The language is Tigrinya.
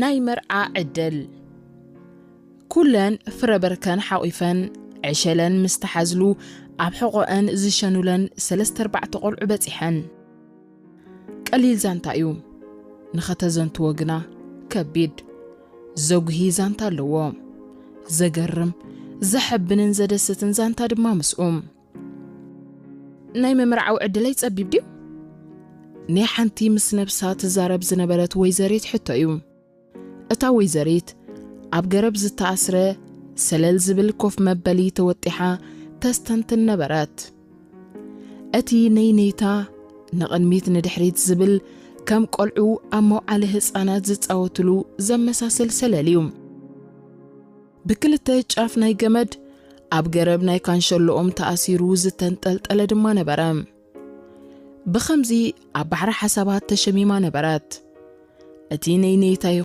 ናይ መርዓ ዕድል። ኩለን ፍረ በርከን ሓቒፈን ዕሸለን ምስ ተሓዝሉ፣ ኣብ ሕቖአን ዝሸኑለን ሰለስተ ኣርባዕተ ቆልዑ በጺሐን። ቀሊል ዛንታ እዩ፣ ንኸተዘንትዎ ግና ከቢድ። ዘጉሂ ዛንታ ኣለዎ። ዘገርም፣ ዘሐብንን ዘደስትን ዛንታ ድማ ምስኡ። ናይ ምምርዓው ዕድለይ ጸቢብ ድዩ? ናይ ሓንቲ ምስ ነብሳ ትዛረብ ዝነበረት ወይዘሪት ሕቶ እዩ። እታ ወይዘሪት ኣብ ገረብ ዝተኣስረ ሰለል ዝብል ኮፍ መበሊ ተወጢሓ ተስተንትን ነበረት። እቲ ነይነይታ ንቕድሚት ንድሕሪት ዝብል ከም ቆልዑ ኣብ መውዓሊ ህጻናት ዝጻወትሉ ዘመሳስል ሰለል እዩ። ብክልተ ጫፍ ናይ ገመድ ኣብ ገረብ ናይ ካንሸሎኦም ተኣሲሩ ዝተንጠልጠለ ድማ ነበረ። ብኸምዚ ኣብ ባሕሪ ሓሳባት ተሸሚማ ነበረት። እቲ ነይነይታይ